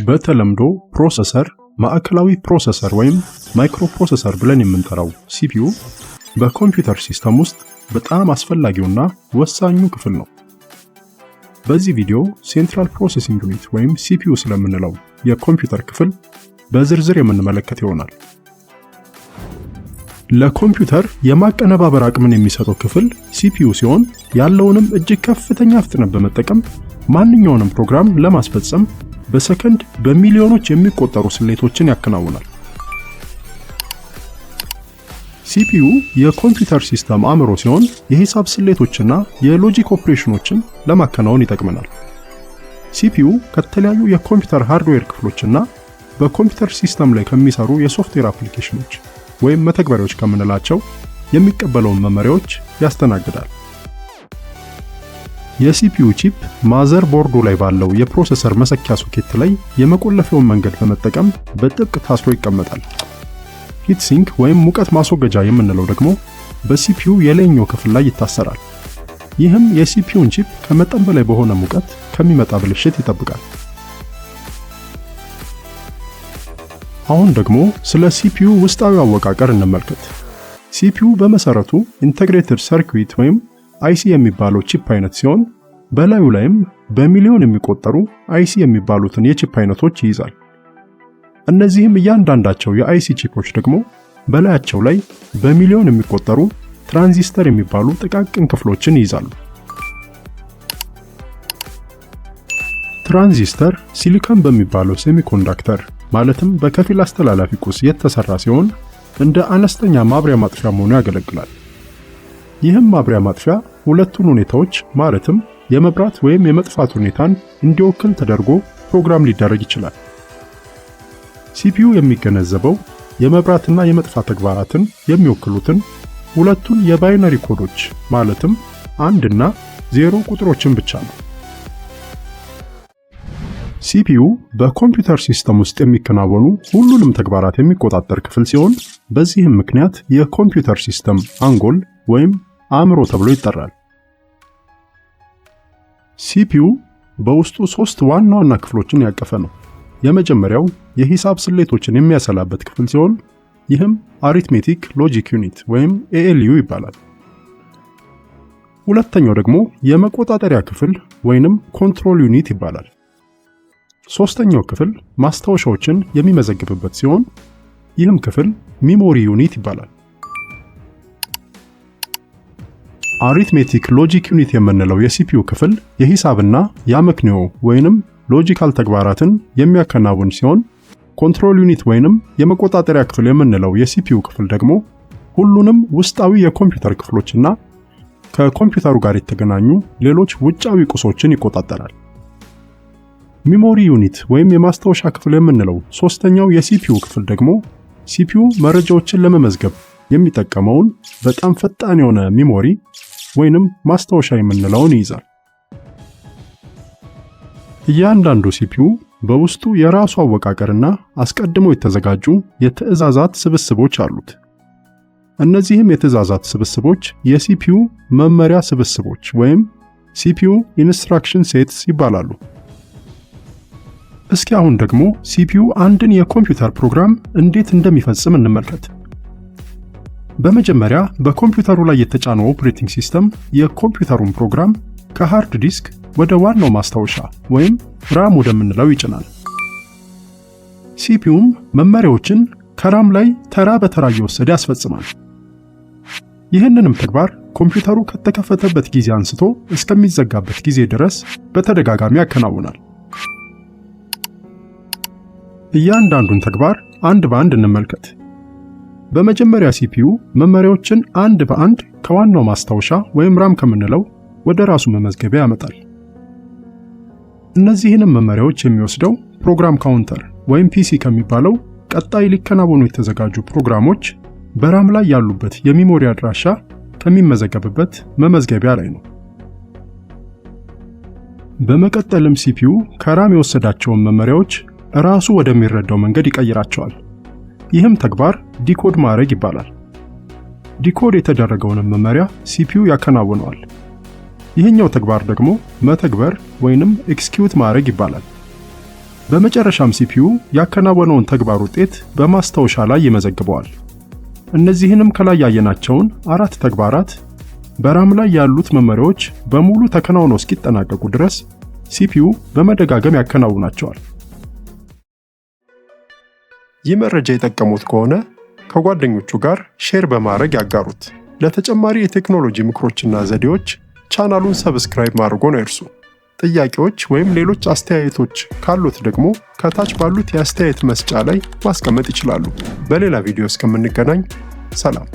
በተለምዶ processor፣ ማዕከላዊ processor ወይም microprocessor ብለን የምንጠራው CPU በኮምፒውተር system ውስጥ በጣም አስፈላጊውና ወሳኙ ክፍል ነው። በዚህ ቪዲዮ central processing unit ወይም CPU ስለምንለው የኮምፒውተር ክፍል በዝርዝር የምንመለከት ይሆናል። ለኮምፒውተር የማቀነባበር አቅምን የሚሰጠው ክፍል CPU ሲሆን፣ ያለውንም እጅግ ከፍተኛ ፍጥነት በመጠቀም ማንኛውንም ፕሮግራም ለማስፈጸም በሰከንድ በሚሊዮኖች የሚቆጠሩ ስሌቶችን ያከናውናል። CPU የኮምፒውተር system አእምሮ ሲሆን፣ የሂሳብ ስሌቶችና የ logic ኦፕሬሽኖችን ለማከናወን ይጠቅመናል። CPU ከተለያዩ የኮምፒውተር hardware ክፍሎችና በኮምፒውተር system ላይ ከሚሰሩ የሶፍትዌር አፕሊኬሽኖች ወይም መተግበሪያዎች ከምንላቸው የሚቀበለውን መመሪያዎች ያስተናግዳል። የ CPU chip motherboard ኡ ላይ ባለው የ processor መሰኪያ ሶኬት ላይ የመቆለፊያውን መንገድ በመጠቀም በጥብቅ ታስሮ ይቀመጣል። Heat sink ወይም ሙቀት ማስወገጃ የምንለው ደግሞ በ CPU የላይኛው ክፍል ላይ ይታሰራል። ይህም የ CPU ን chip ከመጠን በላይ በሆነ ሙቀት ከሚመጣ ብልሽት ይጠብቃል። አሁን ደግሞ ስለ CPU ውስጣዊ አወቃቀር እንመልከት። CPU በመሰረቱ integrated circuit ወይም IC የሚባለው chip አይነት ሲሆን፣ በላዩ ላይም በሚሊዮን የሚቆጠሩ IC የሚባሉትን የ chip አይነቶች ይይዛል። እነዚህም እያንዳንዳቸው የ IC chip ኦች ደግሞ በላያቸው ላይ በሚሊዮን የሚቆጠሩ ትራንዚስተር የሚባሉ ጥቃቅን ክፍሎችን ይይዛሉ። ትራንዚስተር ሲሊከን በሚባለው semiconductor፣ ማለትም በከፊል አስተላላፊ ቁስ የተሰራ ሲሆን፣ እንደ አነስተኛ ማብሪያ ማጥፊያ ሆኖ ያገለግላል። ይህም ማብሪያ ማጥፊያ ሁለቱን ሁኔታዎች፣ ማለትም የመብራት ወይም የመጥፋት ሁኔታን እንዲወክል ተደርጎ ፕሮግራም ሊደረግ ይችላል። CPU የሚገነዘበው የመብራትና የመጥፋት ተግባራትን የሚወክሉትን ሁለቱን የ binary ኮዶች፣ ማለትም 1 እና 0 ቁጥሮችን ብቻ ነው። CPU በኮምፒውተር system ውስጥ የሚከናወኑ ሁሉንም ተግባራት የሚቆጣጠር ክፍል ሲሆን፣ በዚህም ምክንያት የኮምፒውተር system አንጎል ወይም አእምሮ ተብሎ ይጠራል። CPU በውስጡ ሶስት ዋና ዋና ክፍሎችን ያቀፈ ነው። የመጀመሪያው የሂሳብ ስሌቶችን የሚያሰላበት ክፍል ሲሆን፣ ይህም arithmetic logic unit ወይም ALU ይባላል። ሁለተኛው ደግሞ የመቆጣጠሪያ ክፍል ወይንም control unit ይባላል። ሶስተኛው ክፍል ማስታወሻዎችን የሚመዘግብበት ሲሆን፣ ይህም ክፍል memory unit ይባላል። Arithmetic logic unit የምንለው የ CPU ክፍል የሂሳብና የአመክንዮ ወይንም logical ተግባራትን የሚያከናውን ሲሆን፣ control unit ወይንም የመቆጣጠሪያ ክፍል የምንለው የ CPU ክፍል ደግሞ ሁሉንም ውስጣዊ የኮምፒውተር ክፍሎችና ከኮምፒውተሩ ጋር የተገናኙ ሌሎች ውጫዊ ቁሶችን ይቆጣጠራል። Memory unit ወይም የማስታወሻ ክፍል የምንለው ሶስተኛው የ CPU ክፍል ደግሞ CPU መረጃዎችን ለመመዝገብ የሚጠቀመውን በጣም ፈጣን የሆነ memory ወይንም ማስታወሻ የምንለውን ይይዛል። እያንዳንዱ CPU በውስጡ የራሱ አወቃቀርና አስቀድሞ የተዘጋጁ የትዕዛዛት ስብስቦች አሉት። እነዚህም የትዕዛዛት ስብስቦች የ CPU መመሪያ ስብስቦች ወይም CPU instruction sets ይባላሉ። እስኪ አሁን ደግሞ CPU አንድን የኮምፒውተር ፕሮግራም እንዴት እንደሚፈጽም እንመልከት። በመጀመሪያ በኮምፒውተሩ ላይ የተጫነው operating system የኮምፒውተሩን ፕሮግራም ከ hard disk ወደ ዋናው ማስታወሻ ወይም RAM ወደምንለው ይጭናል። CPU ም መመሪያዎችን ከ RAM ላይ ተራ በተራ እየወሰደ ያስፈጽማል። ይህንንም ተግባር ኮምፒውተሩ ከተከፈተበት ጊዜ አንስቶ እስከሚዘጋበት ጊዜ ድረስ በተደጋጋሚ ያከናውናል። እያንዳንዱን ተግባር አንድ በአንድ እንመልከት። በመጀመሪያ CPU መመሪያዎችን አንድ በአንድ ከዋናው ማስታወሻ ወይም RAM ከምንለው ወደ ራሱ መመዝገቢያ ያመጣል። እነዚህንም መመሪያዎች የሚወስደው program counter ወይም PC ከሚባለው፣ ቀጣይ ሊከናወኑ የተዘጋጁ ፕሮግራሞች በ RAM ላይ ያሉበት የ memory አድራሻ ከሚመዘገብበት መመዝገቢያ ላይ ነው። በመቀጠልም CPU ከ RAM የወሰዳቸውን መመሪያዎች ራሱ ወደሚረዳው መንገድ ይቀይራቸዋል። ይህም ተግባር decode ማድረግ ይባላል። Decode የተደረገውንም መመሪያ CPU ያከናውነዋል። ይህኛው ተግባር ደግሞ መተግበር ወይንም execute ማድረግ ይባላል። በመጨረሻም CPU ያከናወነውን ተግባር ውጤት በማስታወሻ ላይ ይመዘግበዋል። እነዚህንም ከላይ ያየናቸውን አራት ተግባራት በ RAM ላይ ያሉት መመሪያዎች በሙሉ ተከናውነው እስኪጠናቀቁ ድረስ CPU በመደጋገም ያከናውናቸዋል። ይህ መረጃ የጠቀሞት ከሆነ ከጓደኞችዎ ጋር share በማድረግ ያጋሩት። ለተጨማሪ የቴክኖሎጂ ምክሮችና ዘዴዎች ቻናሉን subscribe ማድረጎን አይርሱ። ጥያቄዎች ወይም ሌሎች አስተያየቶች ካሉት ደግሞ ከታች ባሉት የአስተያየት መስጫ ላይ ማስቀመጥ ይችላሉ። በሌላ ቪዲዮ እስከምንገናኝ ሰላም።